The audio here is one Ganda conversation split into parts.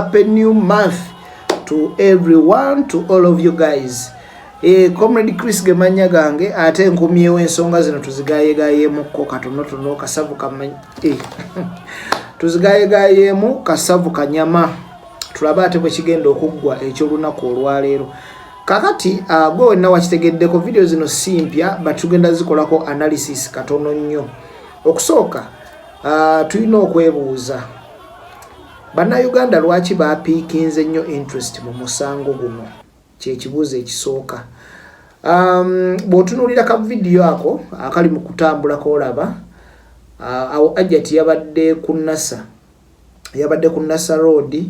Happy new month to everyone, to all of you guys. Comrade Chris gemanya gange, ate nkomyewo ensonga zino tuzigayegayeemukko katonotono kasavu kamanyi, tuzigayegayeemu kasavu kanyama, tulabe ate bwe kigenda okuggwa ekyolunaku olwaleero. Kakati gwe wenna wakitegeddeko, video zino si mpya, but tugenda zikolako analysis katono nnyo. Okusooka, tulina okwebuuza, Bannayuganda lwaki bapiikinze nnyo interest mu musango guno? Kyekibuuzo ekisooka. Bw'otunuulira ka vidiyo ako akali mu kutambulako, olaba awo Ajati yabadde ku Nasa, yabadde ku Nasa Road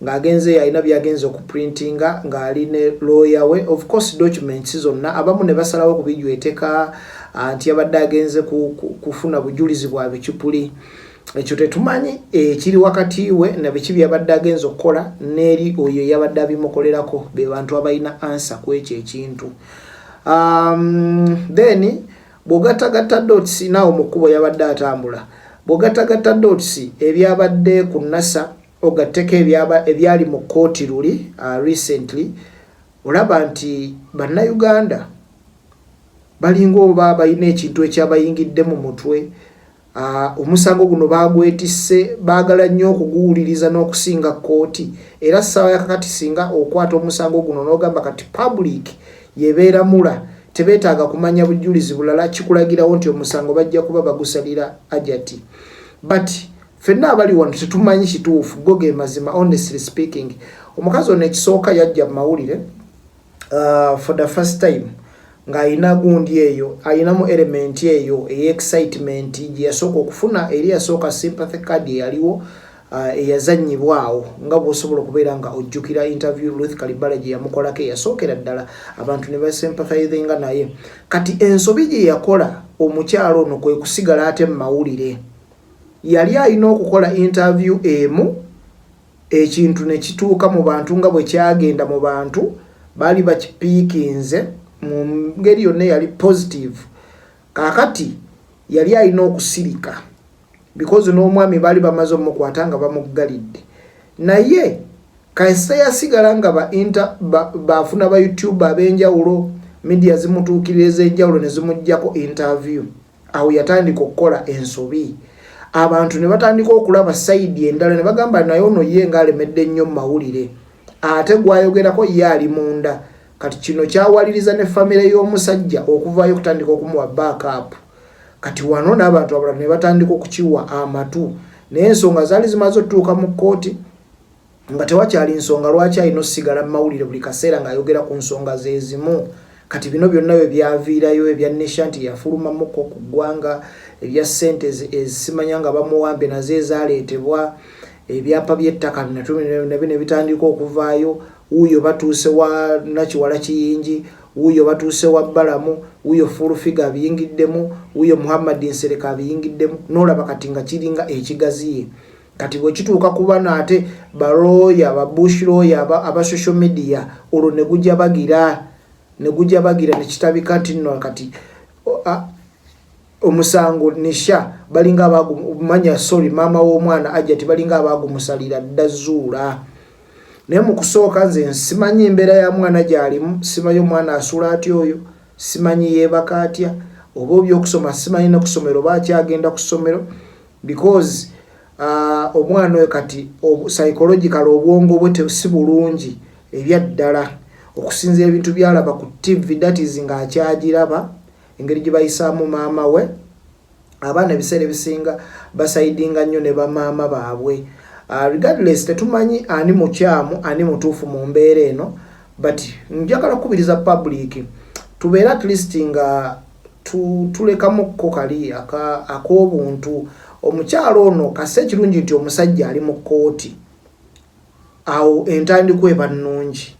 ng'agenze, alina byagenze okuprintinga ng'ali ne lawyer we. Of course, documents zonna abamu ne basalawo okubijweteka nti yabadde agenze kufuna bujulizi bwa bicupuli. Ekyo tetumanyi ekiri wakati we na biki byabadde agenze okukola n'eri oyo yabadde abimukolerako. Be bantu abalina answer ku ekyo ekintu. Then bw'ogattagatta dots naawe mu kkubo yabadde atambula, bw'ogattagatta dots ebyabadde ku Nasa, ogatteko ebyali mu kkooti luli recently, olaba nti Bannayuganda balinga oba balina ekintu ekyabayingidde mu mutwe. Omusango guno bagwetisse, baagala nnyo okuguwuliriza n'okusinga kkooti. Era ssaawa yakakati singa okwata omusango guno n'ogamba kati public yebeeramula, tebeetaaga kumanya bujulizi bulala, kikulagirawo nti omusango bajja kuba bagusalira Ajati. But ffenna abali wano tetumanyi kituufu go ge mazima. Honestly speaking, omukazi ono ekisooka yajja mu mawulire for the first time ng'ayina gundi eyo, ayinamu element eyo ey'excitement gye yasooka okufuna. Eri yasooka sympathy card eyaliwo, eyazannyibwawo, nga bw'osobola okubeera nga ojjukira interview Ruth Kalibala gye yamukolako eyasookera ddala, abantu ne basympathizinga naye. Kati ensobi gye yakola omukyalo ono kwe kusigala ate mu mawulire. Yali alina okukola interview emu, ekintu ne kituuka mu bantu nga bwe kyagenda mu bantu, baali bakipiikinze mu ngeri yonna eyali positive. Kaakati yali alina okusirika because n'omwami baali bamaze omukwata nga bamuggalidde. Naye kasita yasigala nga bafuna ba YouTube ab'enjawulo, media zimutuukirira ez'enjawulo ne zimugjako interview, awo yatandika okukola ensobi. Abantu ne batandika okulaba side endala ne bagamba, "Naye ono ye ng'alemedde nnyo mu mawulire, ate gwayogerako ye ali munda." Kati kino kyawaliriza ne famire y'omusajja okuvaayo okutandika okumuwa backup. Kati wano n'abantu abalala ne batandika okukiwa amatu, naye ensonga zaali zimaze otutuuka mu kkooti nga tewakyali nsonga lwaki alina osigala mu mawulire buli kaseera ng'ayogera ku nsonga zeezimu. Kati bino byonna bwe byaviirayo, ebya Nisha nti yafulumamuko ku ggwanga, ebya ssente ezisimanya nga bamuwambye nazo ezaaleetebwa, ebyapa by'ettaka nabyo ne bitandika okuvaayo. Wuuyo batuuse wa Nakiwala Kiyingi, wuuyo batuuse wa Balamu, wuuyo Full Figure abiyingiddemu, wuuyo Muhammad Nsereka abiyingiddemu. N'olaba kati nga kiringa ekigaziye. Kati bwe kituuka ku bano ate balooya, babush lawyer aba social media, olwo ne gujja bagira ne gujja bagira ne kitabika nti nno kati omusango Nisha balinga abagumanya, sorry, maama w'omwana Ajati balinga abagumusalira dda zuula. Naye mu kusooka nze simanyi embeera ya mwana gy'alimu, simanyi omwana asula atya oyo, simanyi yeebaka atya, oba obyokusoma simanyi nekusomero oba akyagenda ku ssomero, because omwana oyo kati psychological obwongo bwe si bulungi ebyaddala, okusinziira ebintu byalaba ku TV, that is ng'akyagiraba engeri gye bayisaamu maama we. Abaana ebiseera ebisinga basaidinga nnyo ne bamaama baabwe. Regardless, tetumanyi ani mukyamu, ani mutuufu mu mbeera eno, but njagala kukubiriza public tubeere at least nga tulekamukko kali ak'obuntu. Omukyalo ono kase ekirungi nti omusajja ali mu kkooti, awo entandikwa eba nnungi.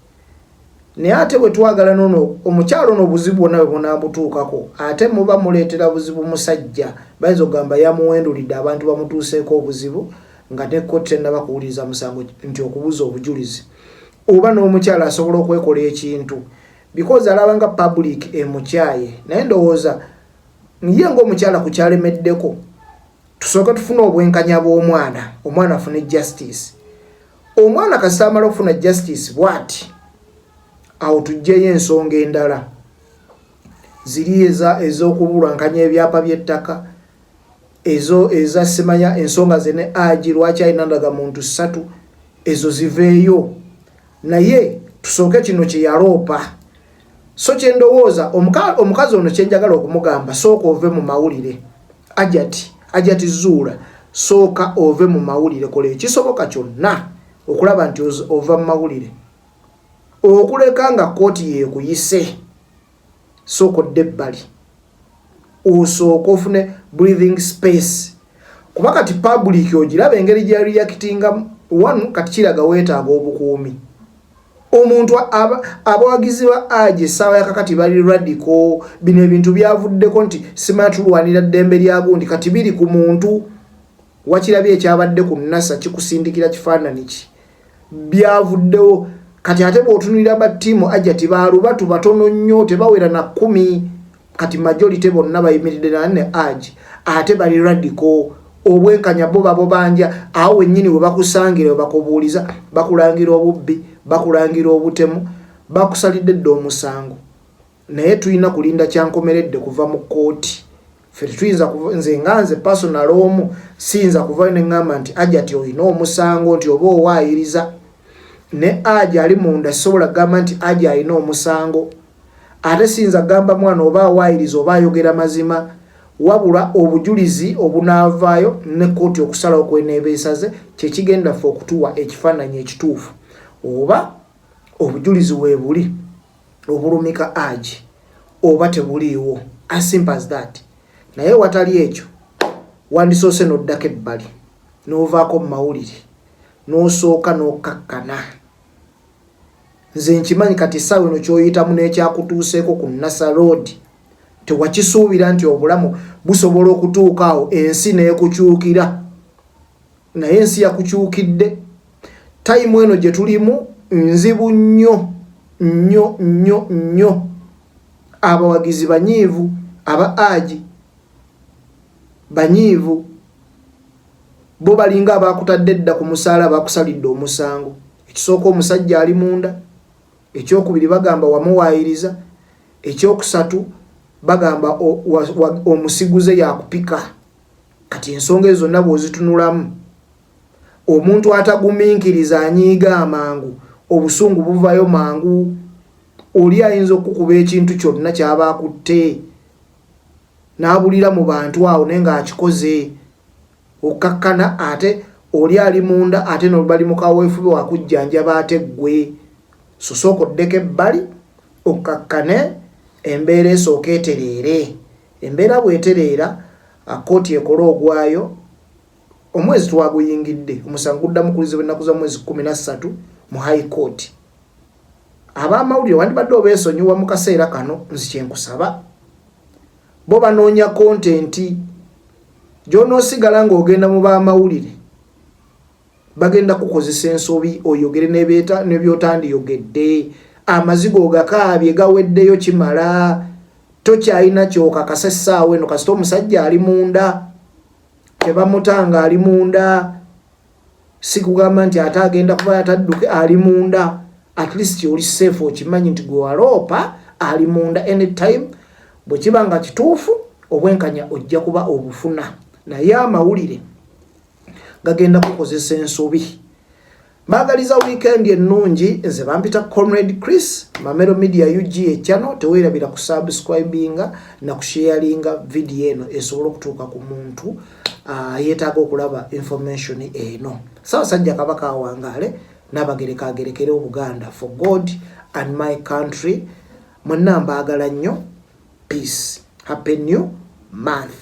Naye ate bwe twagala nono omukyalo ono, obuzibu bwonna bwe bunaamutuukako, ate muba muleetera buzibu musajja. Bayinza okugamba yamuwendulidde, abantu bamutuuseeko obuzibu nga ne kkooti tennaba kuwuliriza musango nti okubuza obujulizi. Oba n'omukyala asobola okwekola ekintu because alaba nga public emukyaye. Naye ndowooza ye ng'omukyala ku kyalemeddeko, tusooke tufune obwenkanya bw'omwana, omwana afune justice. Omwana kasita amala okufuna justice bwati, awo tujjeyo ensonga endala ziri ez'okubulwankanya ebyapa by'ettaka, ezo eza simanya ensonga ze ne agi lwaki alina ndagamuntu ssatu, ezo ziveeyo, naye tusooke kino kye yaloopa. So kyendowooza omukazi ono kyenjagala okumugamba, sooka ove mu mawulire. Ajati, Ajati Zuula, sooka ove mu mawulire, kola ekisoboka kyonna okulaba nti ova mu mawulire, okuleka nga kkooti yeekuyise. Sooka odde ebbali, osooka ofune breathing space, kuba kati public ogiraba engeri gya reactinga one. Kati kiraga weetaaga obukuumi. Omuntu abawagizi ba aji essaawa yakakati bali radical. Bino ebintu byavuddeko nti simanya tulwanira ddembe lya gundi, kati biri ku muntu. Wakirabye ekyabadde ku Nasa, kikusindikira kifaananyi ki byavuddewo. Kati ate bw'otunulira ba team Ajati baalubatu batono nnyo, tebawera na 10. Kati majority bonna bayimiridde nane aji, ate bali radical. Obwenkanya bo babo banja awo wennyini we bakusangira, we bakubuuliza, bakulangira obubbi, bakulangira obutemu, bakusalidde dda omusango. Naye tulina kulinda kyankomeredde kuva mu kkooti. Ffe tetuyinza, nze nga nze personal omu siyinza kuvayo ne ŋŋamba nti Ajati olina omusango, nti oba owaayiriza. Ne aji ali munda sisobola kugamba nti aji alina omusango, ate siyinza kugamba mwana oba awaayiriza oba ayogera mazima, wabula obujulizi obunaavaayo ne kkooti okusalawo kweneeba esaze kyekigenda ffe okutuwa ekifaananyi ekituufu, oba obujulizi weebuli obulumika aji oba tebuliiwo, as simple as that. Naye watali ekyo, wandisoose n'oddako ebbali, n'ovaako mu mawulire, n'osooka n'okkakkana. Nze nkimanyi kati essaawa eno ky'oyitamu n'ekyakutuuseeko ku Nasa Road tewakisuubira nti obulamu busobola okutuuka awo ensi n'ekukyukira, naye ensi yakukyukidde. Time eno gye tulimu nzibu nnyo nnyo nnyo nnyo. Abawagizi banyiivu, aba aji banyiivu, bo balinga abakutadde edda ku musaala, bakusalidde omusango. Ekisooka, omusajja ali munda. Ekyokubiri, bagamba wamuwaayiriza. Ekyokusatu, bagamba omusiguze yakupika. Kati ensonga ezo zonna bw'ozitunulamu, omuntu atagumiikiriza anyiiga amangu, obusungu buvayo mangu. Oli ayinza okukuba ekintu kyonna kyaba akutte n'abulira mu bantu awo, naye ng'akikoze. Okkakkana, ate oli ali munda, ate nobali mu kaweefube wakujjanjaba, ate ggwe so sooka oddeko ebbali, okkakkane, embeera esooka etereere. Embeera bw'etereera, kkooti ekole ogwayo. Omwezi twaguyingidde, omusango guddamu kulizibwa ennaku za mwezi 13 mu High Court. Ab'amawulire wandibadde obeesonyiwa mu kaseera kano. Nzi kyenkusaba, bo banoonya content. Gy'onoosigala ng'ogenda mu b'amawulire, bagenda kukozesa ensobi, oyogere nebyotandiyogedde. Amazigo ogakaabye gaweddeyo, kimala, tokyalina kyokakasa essaawa eno. Kasita omusajja ali munda, tebamutanga, ali munda. Si kugamba nti ate agenda kuba atadduke, ali munda. At least oli safe, okimanyi nti gwe waloopa ali munda. Anytime bwe kiba nga kituufu, obwenkanya ojja kuba obufuna, naye amawulire gagenda kukozesa ensobi. Mbaagaliza weekend ennungi. Nze bampita Comrade Chris, Mamero Media UG echannel. Teweerabira kusubscribinga na kusharinga video eno esobole okutuuka ku muntu yeetaaga okulaba information eno. Ssaabasajja Kabaka awangaale, Naabagereka agerekere Obuganda. For God and my country. Mwenna mbaagala nnyo. Peace, happy new month.